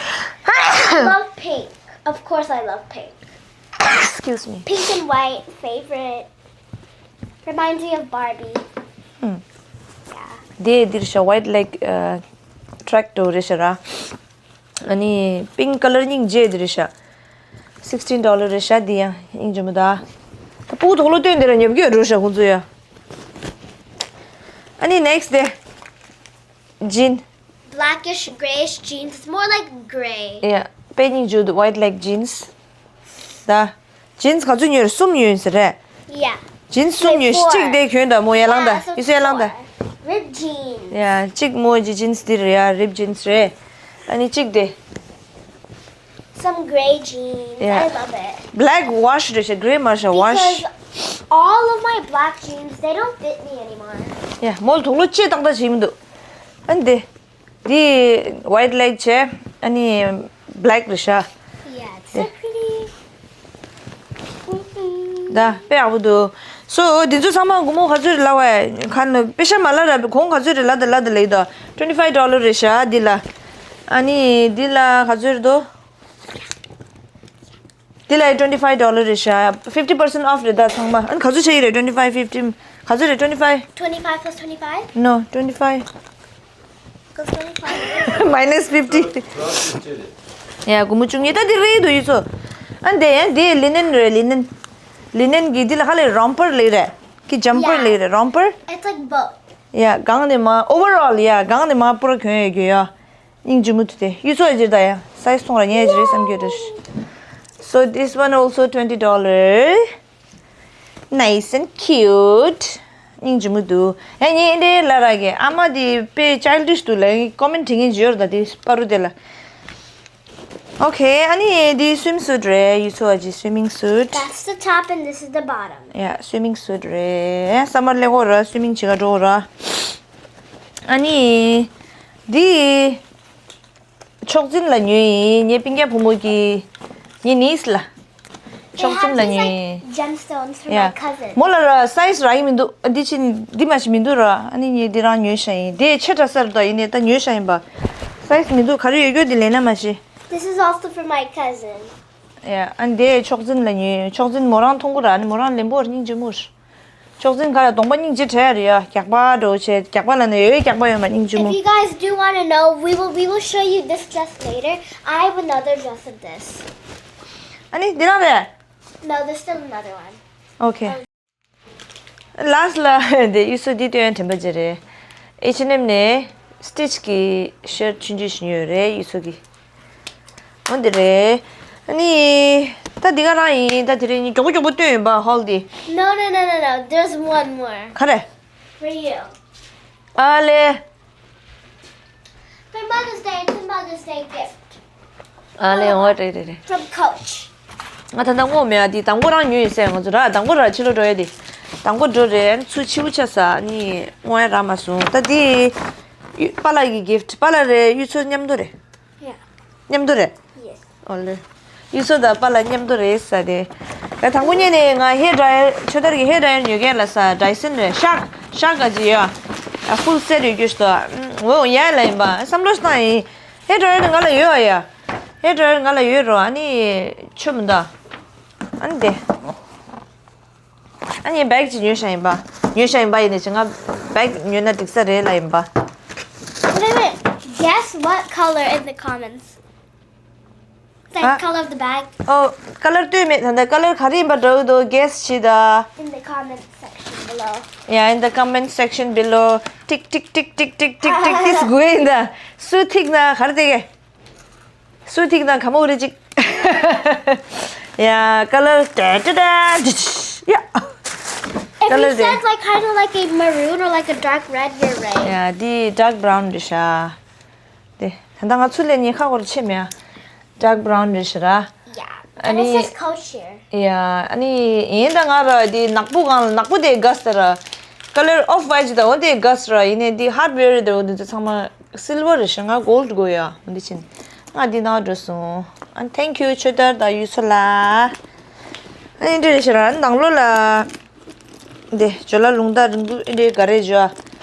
I love pink. Of course, I love pink. Excuse me. Pink and white, favorite. Reminds me of Barbie. Hmm. Yeah. དེ་འདི་རེད་ཤག white leg track འདྲ་རེད་ཤག་ར། ཨ་ནི་pink colour སྙིང་རྗེ་འདི་རེད་ཤག sixteen dollar རེད་ཤག་འདི་ཡང་སྙིང་རྗེ་མོ་ད། ད་སྤུ་གུ་དོག་ལོ་སྟོན་འདི་ར་ཉོབ་ཀྱི་ཡོད་འགྲོ་ཤག་ཁོང་ཚོ་ཡ། ཨ་ནི་next དེ། jean. Blackish, grayish jeans. It's more like gray. ཡ། དཔེ་སྙིང་རྗེ་འདུག white leg jeans ད། jeans ག་ཚོད་ཉོས་རེད། གསུམ་ཉོས་ཟེར་རེད། Yeah. jeans གསུམ་ཉོས། Four. གཅིག་དེ་གྱོན་ད་མོ་ཡ་ལང་ད། Yeah, so ཡིན་ས་ཡ་ལང་ད། four. Ripped jeans. ཡ། གཅིག་མོ་གི་jeans འདི་རེད་ཡ། ripped jeans རེད། ཨ་ནི་གཅིག་དེ། Some gray jeans. Yeah. I love it. black wash རེད་ཤག grey མ་རེད་ཤག wash. Because all of my black jeans, they don't fit me anymore. ཡ། མོ་ལ་དོག་ལོ་ཅི་ཏག་ཏག་བྱེད་མི་འདུག་ཨ་ནི་དེ། འདི་white leg བྱས། ཨ་ནི་black རེད་ཤག Yeah, it's so pretty. ད་དཔེ་ཡག་པོ་འདུག so འདི་ཚོ་ཚང་མ་སྒོར་མོ་ག་ཚོད་རེད་ལབ་པ། ཁ་ནས་པེ་ཤ་མ་ལབ་ར། གོང་ག་ཚོད་རེད་ལབ་ད་ལབ་ད་ལེགས་ད། twenty five dollar རེད་ཤག་འདི་ལ། ཨ་ནི་འདི་ལ་ག་ཚོད་རེད་དོ། འདི་ལ་twenty five dollar རེད་ཤག fifty percent off རེད་ད་ཚང་མ། ཨ་ནི་ག་ཚོད་ཆགས་ཀྱི་རེད། twenty five fifty ག་ཚོད་རེད། twenty five Twenty-five plus twenty-five? no twenty five Plus twenty-five. minus fifty ཡ། སྒོར་མོ་བཅུ་གཉིས། ད་འདི་རེད་འདུག་ཡུལ་ཚོ། ཨ་འདི་ཡ་འདི་ལི་ནན་རེད། ལི་ནན། ལི་ནན་གྱི་འདི་ལ་ཧ་ལས་romper ལེགས་རེད། ཀི་jumper Yeah. ལེགས་རེད། romper. It's like both. ཡ། གང་ནས་མ་overall ཡ་གང་ནས་མ་པུ་ར་གྱོན་ཡོད་རྒྱུ་ཡ། སྙིང་རྗེ་མོ་དུ་དེ་ཡུལ་ཚོ་ཡ་ཇིར་ད་ཡ་size མཐོང་ར་ཉེ་ཡ་ཇིར་བསམ་གྱི་རེད། So this one also twenty dollar. Nice and cute. སྙིང་རྗེ་མོ་འདུག་ཡ། ངས་འདི་ལ་ར་གི་ཨ་མ་འདི་དཔེ་childish འདུག་ལ་comment བྲིས་མཁན་ཅིག་ཡོད་རེད་ད། འདི་པ་རུ་དེ་ལ། Okay, ཨ་ནི་འདི་swimsuit རེད། ཡུལ་ཚོ་བ་ཅི་swimming suit. That's the top and this is the bottom. Yeah, swimming suit རེད། summer ལེགས་པོ་ར། swimming བྱེད་ག་འགྲོ་ར། ཨ་ནི་འདི་ཕྱོགས་འཛིན་ལ་ཉོས་ཡིན། ངའི་སྤུན་ཀྱག་བུ་མོ་གི་ངའི་niece ལ། They ཕྱོགས་འཛིན་have ལ་these ཉོས་like ཡིན། gemstones for Yeah. my cousin. མོ་ལ་ར་size རག་གི་མི་འདུག་འདི་ཕྱི་འདི་མ་ཞིག་མི་འདུག་ར། ཨ་ནི་ངས་འདི་རང་ཉོས་ཤག་ཡིན། དེ་ཆེ་དྲགས་ས་རེད་ད། ཡིན་ནའི་ད་ཉོས་ཤག་ཡིན་པ། size མི་འདུག་ག་རེ་ཡོད་རྒྱུ་འདི་ལེན་ན་མ་ཤེས། This is also for my cousin. Yeah. ཨ་ནི་དེ་ཕྱོགས་འཛིན་ལ་ཉོས། ཕྱོགས་འཛིན་མོ་རང་མཐོང་གི་ར། ཨ་ནི་མོ་རང་ལེན་པོ་སྙིང་རྗེ་མོ་རེད། ཕྱོགས་འཛིན་ག་ལ་གདོང་པ་སྙིང་རྗེ་དྲགས་རེད་ཡ། རྒྱགས་པ་འདྲ་བོ་བྱས། རྒྱགས་པ་ལ་ནི་ཡོད་རྒྱགས་པ་ཡོད་མ། སྙིང་རྗེ་མོ། If you guys do want to know, we will we will show you this dress later. I have another dress of this. ཨ་ནི་འདི་རང་རེད། No, there's still another one. Okay. Last ལ་དེ་ཡུལ་ཚོ་འདི་སྟོན་དྲན་པ་བརྗེད་རེད། H&M ནས་Stitch གི་shirt ཆུང་ཆུང་ཞིག་ཉོས་རེད་ཡུལ་ཚོ་གི། འོ་འདི་རེད། ཨ་ནི་ད་འདི་ག་རང་ཡིན། ད་དེ་རིང་མགྱོགས་པོ་མགྱོགས་པོ་སྟོན་ཡིན་པ་haul འདི། No, no, no, no, no. There's one more ག་རེ། For you. ཨ་ལེ། For Mother's Day, it's a Mother's Day gift. ཨ་ལེ། འོ་རེད་རེད་རེད། From Coach. ང་ད་ལྟ་བསྔོ་མེད་ཨ། འདི་དང་པོ་རང་ཉོས་ཡིན་ཟེར། ང་ཚོ་ར་དང་པོ་ར་ཕྱི་ལོགས་འགྲོ་ཡ་འདི། དང་པོ་འགྲོ་རེད། ཨ་ནི་ཚུར་ཕྱི་པོ་ཆགས་ས། ཨ་ནི་དངོས་ཡ་རག་མ་སོང་། ད་འདི་པཱ་ལགས་ཀྱི་gift། པཱ་ལགས་རེད། གཡུ་མཚོ་མཉམ་དུ་རེད། Yeah. མཉམ་དུ་རེད། Yes. ཨོ་ལེ། གཡུ་མཚོ་དང་པཱ་ལགས་མཉམ་དུ་རེད་ཟེར་ཏེ། ད་དང་པོ་ཉིད་ནས་ང་hair dryer། ཆོས་དར་གྱི་hair dryer ཉོ་མཁན་ལ་ཟེར། Dyson རེད། Shark Shark ག་ཅིག་ཡོད། ཨ། full set ཡོད་རྒྱུ་ཞིག་འདུག་འོ་ཡ་ལ་ཡིན་པ་བསམ་བློ་ཞིག་བཏང་ཡིན། Hair dryer ནི་ང་ལ་ཡོད་ཨ་ཡ། Hair dryer ང་ལ་ཡོད་རོ། ཨ་ནི་ཆོ་མི་འདུག་ཨ་ནི་དེ། ཨ་ནི་bag ཅིག་ཉོས་བཞག་ཡིན་པ། ཉོས་བཞག་ཡིན་པ་ཡིན་ནི་ཅི། ང་bag ཉོས་ན་འགྲིག་ས་རེད་ལ་ཡིན་པ། Wait, wait. Guess what color in the comments? The ཨ། color of the bag. ཨོ། color ལྟོས་མེད། ད་ལྟ་color ག་རེ་ཡིན་པ་འདྲ་བོ་འདུག guess བྱེད་ད། In the comment section below. Yeah, in the comment section below. Tick tick tick tick tick tick tick. ཏིས་དགོས་ཡིན་ད། སུ་ཐིག་ན་ག་རེ་བལྟས་ཀྱི། སུ་ཐིག་ན་ག་མོ་རེ་ཅིག Yeah, color. ད་ད་ད་ད། Yeah. If color you དེ། said, like, kind of like a maroon or, like, a dark red, you're right. Yeah, འདི་dark brown རེད་ཤག་དེ། ད་ལྟ་ང་ཚུར་ལེན་ཉེན་ཁ་ཁོ་ར་ཆེ་མེད་ཨ། dark brown རེད་ཤག་ར། Yeah. ཨ་ནི། And it's just coach here. Yeah, ཨ་ནི་ཡིན་ད། ང་ར་འདི་ནག་པོ་གང་ལ་ནག་པོ་དེ་དགའ་ས་ར། color off white ད་འོ་དེ་དགའ་ས་ར། ཡིན་ནའི་འདི་hardware དེ་འོ་དེ་ཚོ་ཚང་མ་silver རེད་ཤག་ང་gold དགོས་ཡ། འོ་འདི་ཕྱིན། ང་འདི་ནང་འགྲོ་སོང་། ཨ། thank you ཆོས་དར་དང་གཡུ་མཚོ་ལགས། ཨ་ནི་འདི་རེད་ཤག་ར། ནང་ལོགས་ལ། འདི་ཇོ་ལ་རླུང་རྟ་རིང་པོ་འདི་ག་རེ་ཇོ།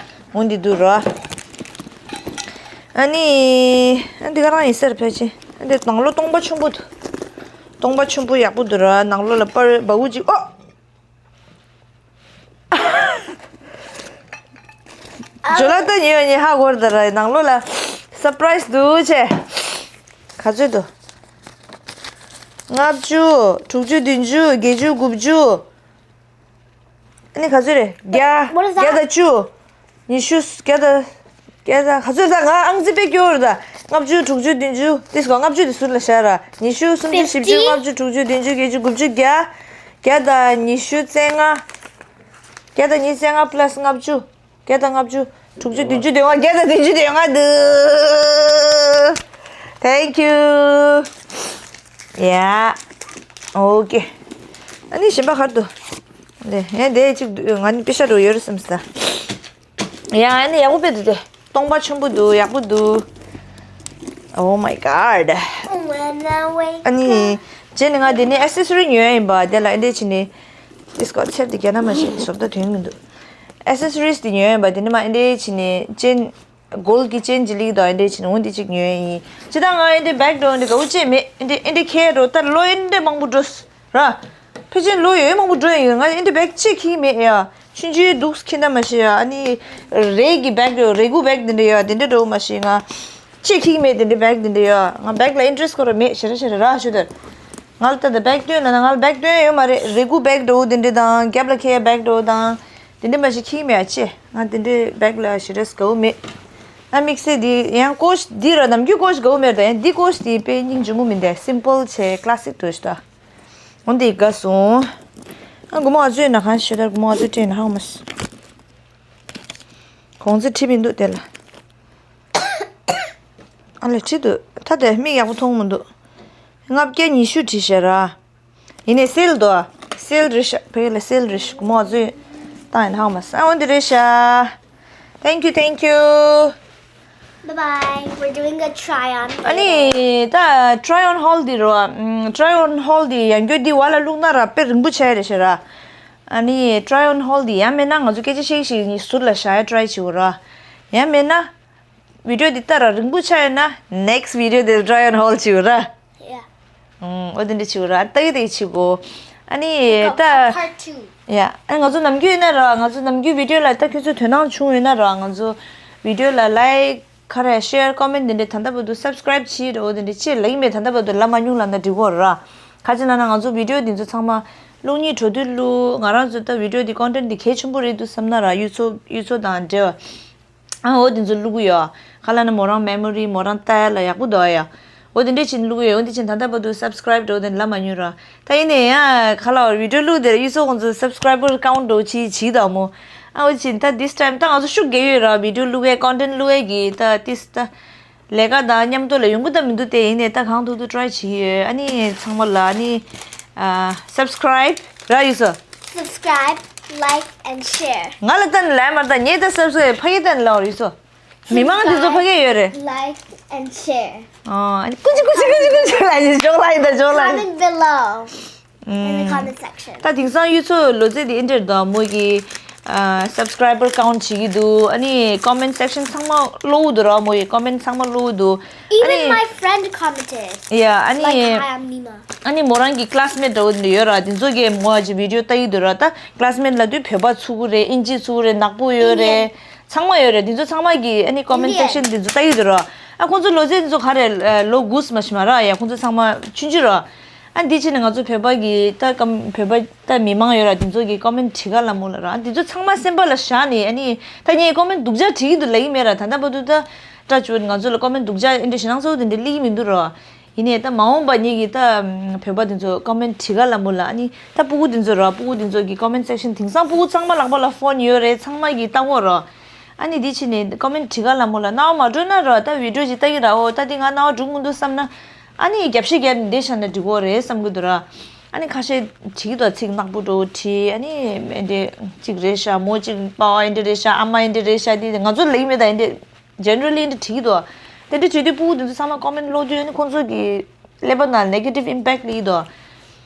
འོ་འདི་འདུག་ར། ཨ་ནི། ཨ། འདི་ག་རང་ཡིན་ཟེར་ཕལ་ཆེར། ཨ། འདི་ནང་ལོགས་སྟོང་པ་ཆེན་པོ་འདུག་སྟོང་པ་ཆེན་པོ་ཡག་པོ་འདུག་ར། ནང་ལོགས་ལ་པར་འབའ་འུ་ཅིག་ཨོ། ཇོ་ལ་ད་ཉེ་བ་ཉེ་ཧ་གོ་ར་ད་ར། ནང་ལོགས་ལ་surprise འདུག་ཆེ། ག་ཚོད་འདུག་ལྔ་བཅུ། དྲུག་ཅུ། བདུན་ཅུ། བརྒྱད་ཅུ། དགུ་བཅུ། ཨ་ནི་ག་ཚོད་རེད། བརྒྱ། What is that? བརྒྱ་དང་བཅུ། ཉི་ཤུ། བརྒྱ་དང་། བརྒྱ་དང་ག་ཚོད་ད། ང་ཨང་རྩིས་དཔེ་སྐྱོ་བོ་རེད་ད། ལྔ་བཅུ། དྲུག་ཅུ། བདུན་ཅུ། ཏིས་གོ་ལྔ་བཅུ་དེ་ཟུར་ལ་བཞག་ར། ཉི་ཤུ། སུམ་ཅུ། བཞི་བཅུ། ལྔ་བཅུ། དྲུག་ཅུ། བདུན་ཅུ། བརྒྱད་ཅུ། དགུ་བཅུ། བརྒྱ། བརྒྱ་དང་ཉི་ཤུ་རྩ་ལྔ། བརྒྱ་དང་ཉི་ཤུ་རྩ་ལྔ་plus ལྔ་བཅུ། བརྒྱ་དང་ལྔ་བཅུ། དྲུག་ཅུ། བདུན་ཅུ་དོན་ལྔ། བརྒྱ་དང་བདུན་ཅུ་དོན་ལྔ་འདུག Thank you. Yeah. Okay. ཨ་ནི་གཞན་པ་ག་རེ་འདུག་ལེ། ཡང་དེ་གཅིག་འདུག་ང་ནི་པེ་ཤ་འགྲོ་ཡོད་རེད་བསམ་ས། ཡང་ཨ་ནི་ཡག་པོ་དཔེ་འདུག་སྟེ། སྟོང་པ་ཆེན་པོ་འདུག་ཡག་པོ་འདུག Oh my god. When I wake up. ཨ་ནི། རྗེས་ནས་ང་དེ་ནས་accessory ཉོ་ཡ་ཡིན་པ། དེ་ལ་ཨེ་འདྲས་བྱས་ནས། ཏིས་གོ་ཚེབ་དེ་རྒྱ་ནག་མ་ཤེས་བཟོ་ལྟ་དོན་མི་འདུག accessories དེ་ཉོ་ཡ་ཡིན་པ། དེ་ནས་མ་ཨེ་འདྲས་བྱས་ནས་ཅན། gold གི་ཅན་གཅིག་ལེན་དང་ཨེ་འདྲས་བྱས་ནས་འོ་འདི་གཅིག་ཉོ་ཡ་ཡིན། ཅི་ད་ང་ཨེ་འདྲས་bag འགྲོ་འདི་དགའ་བོ་ཅིག་མེད། ཨེ་འདྲས་ཨེ་འདྲས་ཁྱེར་འགྲོ་ད་ལོ་ཨེ་འདྲས་མང་པོ་འགྲོ། ར། ཕལ་ཆེར་ལོ་ཡོད་མང་པོ་འགྲོ་ཡིན། ང་ཨེ་འདྲས་bag གཅིག་འཁྱེར་མེད་ཡ། ཆུང་ཆུང་འདུག་འཁྱེར་ད་མ་ཤེས་ཡ། ཨ་ནི་རས་ཀྱི་bag ཡོད། རས་གུག་bag འདི་འདྲ་ཡོད། དེ་འདྲ་འགྲོ་མ་ཤེས། ང་གཅིག་འཁྱེར་མེད། དེ་འདྲས་bag འདི་འདྲ་ཡོད། ང་bag ལ་interest ཁོ་ར་མེད། ཞེ་དྲག་ཞེ་དྲག་ར་ཞུ་དར། ང་ལ་ད་ལྟ་bag སྟོན་ལ་ན་ང་ལ་bag སྟོན་ཡོད་མ་རེད། རས་གུག་bag འགྲོ་དེ་འདྲ་དང་རྒྱབ་ལ་འཁྱེར་bag འགྲོ་དང་། དེ་འདྲ་མ་ཤེས་འཁྱེར་མེད་ཨ་ཅེ། ང་དེ་འདྲས་bag ལ་ཞེ་དྲག་དགའ་བོ་མེད། ང་དམིགས་བསལ་འདི་ཡང་ཀོ་ཤ་འདི་ར་ནམ་རྒྱུན་ཀོ་ཤ་དགའ་བོ་མེད་ད། ཡང་འདི་ཀོ་ཤ་འདི་དཔེ་སྙིང་རྗེ་མོ་མིན་ད། simple བྱས་classic འགྲོ་ཤི་ད། འོ་འདི་དགའ་སོང་། ཨ་དགོང་མོ་ཨ་ཚོས་ན་གང་ཤོད་ད། དགོང་མོ་ཨ་ཚོས་སྤྲད་ན་ཧང་མ་སི། གོང་ཚེ་ཁྲིད་མི་འདུག་དེ་ལ། ཨ་ལས་ཁྲིད་འདུག་ད་དེ་མིག་ཡག་པོ་མཐོང་མི་འདུག་ལྔ་བརྒྱ་ཉི་ཤུ་བྲིས་ཤག་ར། ཡིན་ནའི་sale འདུག sale རེད་ཤག་ཕ་གི་ལ་sale རེད་ཤག་དགོང་མོ་ཨ་ཚོས་བཏང་ཡིན་ཧང་མ་སི། ཨ་འོ་འདི་རེད་ཤག Thank you, thank you. Bye bye. We're doing a try on. ཨ་ནི་ད་try on haul འདི་རོ། ཨམ། try on haul འདི་ཡང་བསྐྱར་འདི་བ་ལ་བླུགས་ན་ར་དཔེ་རིང་པོ་ཆགས་རེད་ཤག་ར། ཨ་ནི་try on haul འདི་ཡང་མེད་ན་ང་ཚོ་སྐད་ཆ་བཤད་བཤད་ནི་ཟུར་ལ་བཞག་ཡ་try བྱེད་འོ་ར། ཡང་མེད་ན་video འདི་ལྟ་ར་རིང་པོ་ཆགས་ཡོད་ན་next video འདི་try on haul བྱེད་འོ་ར། Yeah. ཨུམ། འོ་དེ་འདྲ་བྱེད་དགོས་ར། ལྟ་གི་ལྟ་གི་བྱེད་དགོས། ཨ་ནི་ད། Part two. Yeah. ཨ་ང་ཚོ་ནམ་རྒྱུན་ཡིན་ན་ར། ང་ཚོ་ནམ་རྒྱུན་video ལ་ད་ཁྱོད་ཚོ་དོ་སྣང་བྱུང་ཡོད་ན་ར། ང་ཚོ་video ལ་like ག་རེ་share comment དེ་འདྲ་ད་ལྟ་བར་དུ་subscribe བྱེད་ར། འོ་དེ་འདྲ་ཅེས་ལབ་ཀྱི་མེད། ད་ལྟ་བར་དུ་ལབ་མ་མྱོང་ལབ་ན་འགྲིག་གོ་ར། ག་ཅི་ལབ་ན་ང་ཚོ་video འདི་ཚོ་ཚང་མ་བླུག་སྙིང་བྲོ་དུས་བླུག་ང་རང་ཚོ་ད་video འདི་content འདི་གལ་ཆེན་པོ་རེད་འདུག་བསམ་ན་ར། གཡུ་མཚོ་གཡུ་མཚོ་དང་འབྲེལ་བ། ཨ་འོ་དེ་ཚོ་བླུག་གི་ཡོད། ག་ལབ་ན་མོ་རང་memory མོ་རང་ལྟ་ཡ་ལ་ཡག་པོ་འདུག་ཡ། འོ་དེ་འདྲས་བྱས་ནས་བླུག་གི་ཡོད། འོ་དེ་བྱས་ད་ལྟ་བར་དུ་subscribe འགྲོ་དེ་ལབ་མ་མྱོང་ར། ད་ཡིན་ནའི་ཡ་ག་ལ་video བླུག་དེར་གཡུ་མཚོ་ཁོང་ཚོ་subscriber count འགྲོ་བྱེད་བྱེད་དང་མོ། ཨ་འོ་དེ་བྱས་ད་this time ད་ང་ཚོ་ཤུགས་རྒྱག་ཡོད་ར། video བླུག་ཡ་content བླུག་ཡ་གི་ད་ཏིས་ད་ལས་ཀ་དང་མཉམ་དུ་ལ་ཡོང་གི་ད་མི་འདུག་དེ་ཡིན་ནའི་ད་གང་ཐུབ་ཐུབ་try བྱེད་ཡོད། ཨ་ནི་ཚང་མ་ལ་ཨ་ནི་ཨ་subscribe ར་གཡུ་མཚོ། Subscribe. Like and share. ང་ལ་ལྟ་ནས་ལབ་མ་རེད་ད། ངས་ད་སབ་སི་ཀ་རེབ་ཕ་གིར་ལྟ་ནས་ལབ་རེད་སོ། མི་མང་དེ་ཚོ་ཕ་གིར་ཡོད་རེད། Like and share. ཨོ། ཀུ་ཅི་ཀུ་ཅི་ཀུ་ཅི་ཀུ་ཅི་ལ་ཡིན། ཇོག་ལ་ཡིན་ད་ཇོག་ལ་ཡིན། Comment below in the comment section. ད་དེང་སང་ཡུལ་ཚོ་ལོ་ཙེ་དེ་ཨེ་འདྲ་རེད་ད། མོ་གི་subscriber count བྱེད་ཀྱི་འདུག་ཨ་ནི་comment section ཚང་མ་ཀློག་གི་འདུག་ར། མོ་གི་comment ཚང་མ་ཀློག་གི་འདུག་ཨ་Even ནི། my friend commented. ཡ་ཨ་ནི། Like, hi, I'm Nima. ཨ་ནི་མོ་རང་གི་classmate འདྲ་བོ་འདི་ཡོད་ར། དེ་ཚོ་གིས་མོ་ཨ་ཅི་video ལྟ་ཡི་འདུག་ར། ད་classmate ལབ་དུས་བོད་པ་ཚུགས་ཀྱི་རེད། ཨིན་ཇི་ཚུགས་ཀྱི་རེད། ནག་པོ་ཡོད་རེད། ཚང་མ་ཡོད་རེད། དེ་ཚོ་ཚང་མ་གིས་ཨ་ནི་comment section དེ་ཚོ་ལྟ་ཡི་འདུག་ར། ཨ་ཁོང་ཚོ་ལོ་ཙེ་དེ་ཚོ་ག་རེ་ལོ་དགུ་ཙམ་ཞིག་མ་ར། ཡ་ཁོང་ཚོ་ཚང་མ་ཆུང་ཆུང་ར། ཨ་འདི་ཕྱིན་ནས་ང་ཚོ་བོད་པ་གི་ད་ཀམ་བོད་པ་ད་མི་མང་ཡོད་ར། དེ་ཚོ་གི་comment བྲིས་ག་ལ་མོ་ལ་ར། ཨ་དེ་ཚོ་ཚང་མ་སེམས་པ་ལ་བཞག་ནས་ཨ་ནི་ད་ངས་comment སྡུག་ཅག་བྲིས་ཀྱི་འདུག་ལབ་ཀྱི་མེད་ར། ད་ལྟ་བར་དུ་ད་touch wood ང་ཚོ་ལ་comment སྡུག་ཅག་ཨེ་འདྲ་ཞེ་སྡང་ཚ་བོ་དེ་འདྲ་སླེབས་ཀྱི་མི་འདུག་ར། ཡིན་ནའི་ད་མ་འོངས་པ་ཉིད་ཀྱི་ད་བོད་པ་དེ་ཚོ་comment བྲིས་ག་ལ་མོ་ལ། ཨ་ནི་ད་སྤུ་གུ་དེ་ཚོ་ར། སྤུ་གུ་དེ་ཚོ་གི་comment section དེང་སང་སྤུ་གུ་ཚང་མ་ལག་པ་ལ་phone ཡོད་རེད། ཚང་མ་གིས་ལྟ་གོ་ར། ཨ་ནི་འདི་ཕྱིན་ནས་comment བྲིས་ག་ལ་མོ་ལ། རྣ་བ་མ་འགྲོ་ན་ར། ད་video ཅིག་ལྟ་གི་ར། འོ་ད་འདི་ང་རྣ་བ་འགྲོ་གི་མི་འདུག་བསམ་ན། ཨ་ནི་རྒྱབ་བཤིག་རྒྱབ་ནས་བསྡད་བཞག་ན་འགྲིག་གོ་རེད་བསམ་གི་འདུག་ར། ཨ་ནི་ཁ་ཤས་བྲིས་ཀྱི་འདུག་ཚིག་ནག་པོ་འདྲ་བོ་བྲིས། ཨ་ནི་ཨེ་འདྲ་ཅིག་རེད་ཤག་མོ་ཅིག་པ་ཨེ་འདྲ་རེད་ཤག་ཨ་མ་ཨེ་འདྲ་རེད་ཤག་འདི་ང་ཚོ་ལབ་ཀྱི་མེད་ད། ཨེ་འདྲ་generally ཨེ་འདྲ་བྲིས་ཀྱི་འདུག་དེ་འདྲ་བྲིས་དུས་སྤུ་གུ་དེ་ཚོ་ཚང་མ་comment ཀློག་དུས་ཨ་ནི་ཁོང་ཚོ་གི་ཀླད་པ་ནང་negative impact སླེབས་ཀྱི་འདུག་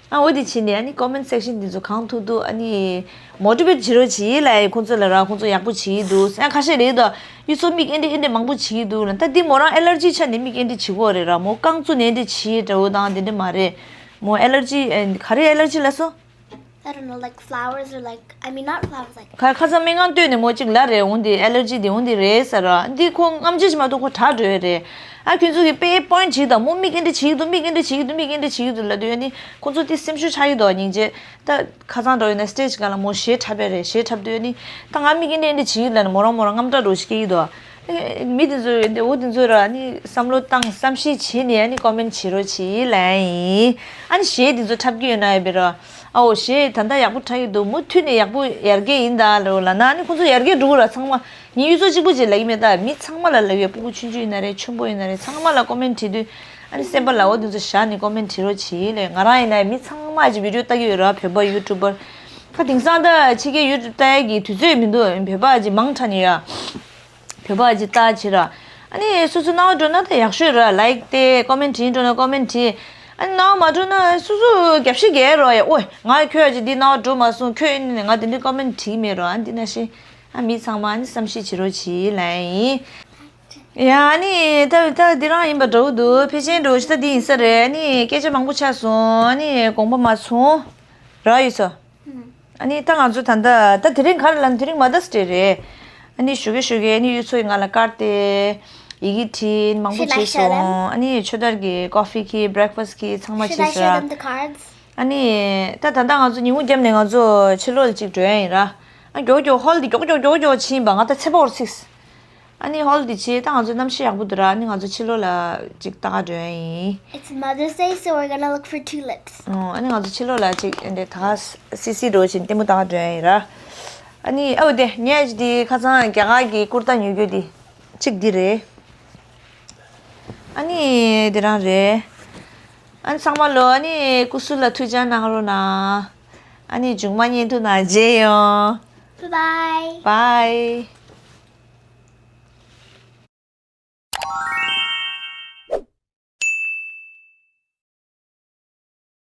ཨ་འོ་དེ་བྱས་ནས་ཨ་ནི་comment section དེ་ཚོ་གང་ཐུབ་ཐུབ་ཨ་ནི་motivate བྱེད་རོགས་བྱེད་ལབ། ཁོང་ཚོ་ལ་ར་ཁོང་ཚོ་ཡག་པོ་བྱེད་ཀྱི་འདུག་ཨ་ཁ་ཤས་རེད་འདུག་ཡུལ་ཚོ་མིག་ཨེ་འདྲ་ཨེ་འདྲ་མང་པོ་བྱེད་ཀྱི་འདུག་ལ། ད་འདི་མོ་རང་allergy ཆགས་ནས་མིག་ཨེ་འདྲ་བྱེད་ཀྱི་ཡོད་རེད་ར། མོ་རྐང་བཙུགས་ནས་ཨེ་འདྲ་བྱེད་འདྲ་བོ་དང་དེ་འདྲ་མ་རེད། མོ་allergy ག་རེ་allergy ལབ་སོང་། I don't know, like flowers or like, I mean, not flowers, like. ཁ་ཁ་སང་སྨན་ཁང་སྟོད་ནས་མོ་གཅིག་ལབ་རེད། འོ་འདི་allergy འདི་འོ་འདི་རེད་ཟེར་ར། འདི་ཁོ་རྔམ་བརྗིད་ཅིག་མ་གཏོགས་ཁོ་དྲག་འགྲོ་ཡ་རེད། ཨ་ཁྱོད་ཚོ་གི་དཔེ་point ཅིག་དང་མོ་མིག་ཨེ་འདྲ་བྱེད་ཀྱི་འདུག་མིག་ཨེ་འདྲ་བྱེད་ཀྱི་འདུག་མིག་ཨེ་འདྲ་བྱེད་ཀྱི་འདུག་ལབ་དུས་ཨ་ནི་ཁོ་ཚོ་དེ་སེམས་ཤུགས་ཆག་གི་འདུག་སྙིང་རྗེ། ད་ཁ་སང་འགྲོ་ཡིན་ན་stage སྒང་ལ་མོ་གཞས་འཁྲབ་པ་རེད། གཞས་འཁྲབ་དུས་ཨ་ནི་ད་ང་མིག་ཨེ་འདྲ་ཨེ་འདྲ་བྱེད་ཀྱི་ཡོད་ལབ་ནས་མོ་རང་མོ་རང་དངངས་སྐྲག་འདྲ་བོ་ཞིག་སྐྱེ་གི་འདུག་མི་དེ་ཚོས་འདི་འོ་དེ་ཚོས་ར་ནི་བསམ་བློ་བཏང་བསམ་ཤེས་བྱས་ནས་ནི་comment བྱེད་རོགས་བྱེད་ལབ་ཡིན། ཨ་ནི་གཞས་དེ་ཚོ་འཁྲབ་ཀྱི་ཡོད་ན་ཡ་བེ་ར། ཨའོ་གཞས་ད་ལྟ་ཡག་པོ་འཁྲབ་ཀྱི་འདུག་མུ་མཐུད་ནས་ཡག་པོ་ཡར་རྒྱས་ཡིན་ད་ལོ་ལབ་ན་ནི་ཁོང་ཚོ་ཡར་རྒྱས་འགྲོ་གི་ར། ཚང་མ་ངས་ཡུལ་ཚོ་གཅིག་པུ་ཅིག་ལབ་ཀྱི་མེད་ད། མི་ཚང་མ་ལ་ལབ་ཡོད། སྤུ་གུ་ཆུང་ཆུང་ཡིན་ན་རེད། ཆེན་པོ་ཡིན་ན་རེད། ཚང་མ་ལ་comment བྲིས་དུས་ཨ་ནི་སེམས་པ་ལ་འོ་དེ་ཚོ་བཞག་ནས་comment བྲིས་རོགས་བྱེད་ལབ། ང་རང་ཡིན་ན་མི་ཚང་མ་ཅིག་video ལྟ་གི་ཡོད་ར། བོད་པ་YouTuber ཁ་དེང་སང་ད་ཕྱི་རྒྱལ་YouTube ལྟ་ཡ་གི་དུས་ཚོད་མི་འདུག་བོད་པ་ཅིག་མང་དྲགས་ནས་ཡ། བོད་པ་ཅིག་ལྟ་བྱེད་ར། ཨ་ནི་སོ་སོ་སྣང་བ་འགྲོ་ན་ད་ཡག་ཤོས་ར། like དེ་comment བྲིས་འགྲོ་ན་comment བྲིས། ཨ་ནི་སྣང་བ་མ་འགྲོ་ན་སོ་སོ་རྒྱབ་བཤིག་རྒྱག་རོགས་ཡ། ཨོ་ང་ཁྱོད་ཅིག་འདི་སྣང་བ་འགྲོ་མ་སོང་། ཁྱོད་ཨ་ནི་ང་དེ་འདྲའི་comment བྲིས་མེད་རོགས། ཨ་འདི་ན་ཤི་ཨ་མི་ཚང་མ་ཨ་ནི་བསམ་ཤེས་བྱེད་རོགས་བྱེད་ལབ་ཡིན། ཡ་ཨ་ནི་ད་ད་འདི་རང་ཡིན་པ་འདྲ་བོ་འདུག་ཕལ་ཆེར་འགྲོ་ཤི་ད་འདི་ཡིན་ས་རེད། ཨ་ནི་སྐད་ཆ་མང་པོ་ཆགས་སོང་། ཨ་ནི་དགོངས་པ་མ་ཚོམས་ར། ཡོད་ས། ཨ་ནི་ད་ང་ཚོ་ད་ལྟ་ད་དེ་རིང་ག་རེ་ལབ་ན་དེ་རིང་Mother's Day རེད། ཨ་ནི་ཞོགས་ཀས་ཞོགས་ཀས་ཨ་ནི་ཡུལ་ཚོ་ཡིས་ང་ལ་ཀར་ཏེ་ཡི་གེ་བྲིས་མང་པོ་བྱས་སོང་། ཨ་ནི་ཆོས་དར་གྱི་coffee གྱིས་breakfast གྱིས་ཚང་མ་བྱས་ས་ར། ཨ་ནི་ད་ད་ལྟ་ང་ཚོ་ཉིན་གུང་བརྒྱབ་ནས་ང་ཚོ་ཕྱི་ལོགས་ལ་ཅིག་འགྲོ་ཡ་ཡིན་ར། ཨ་མགྱོགས་མགྱོགས་ཧོལ་འདི་མགྱོགས་མགྱོགས་མགྱོགས་མགྱོགས་ཕྱིན་པ་ང་ད་ཚེ་ཕོག་རུ་ཚིགས། ཨ་ནི་ཧོལ་འདི་བྱས་ད་ང་ཚོ་གནམ་གཤིས་ཡག་པོ་འདུག་ར། ཨ་ནི་ང་ཚོ་ཕྱི་ལོགས་ལ་ཅིག་ལྟ་ག་འགྲོ་ཡ་ཡིན། It's Mother's Day, so we're gonna look for tulips. ཨོ། ཨ་ནི་ང་ཚོ་ཕྱི་ལོགས་ལ་ཅིག་འདི་ད་ག་སི་སི་འགྲོ་བཞིན་ལྟད་མོ་ལྟ་ག་འགྲོ་ཡ་ཡིན་ར། ཨ་ནི་ཨོ་དེ་ངས་འདི་ཁ་སང་རྒྱ་གར་གྱི་ཀུར་ཏ་ཉོ་རྒྱུ་འདི་གཅིག་འདི་རེད། ཨ་ནི་འདི་རང་རེད། ཨ་ནི་ཚང་མ་ལོ་ཨ་ནི་སྐུ་གཟུགས་ལ་ཐུགས་ཅག་གནང་རོགས་གནང་། ཨ་ནི་མཇུག་མ་བརྙན་ཐུང་ནང་མཇལ་ཡོང་། Bye bye. Bye.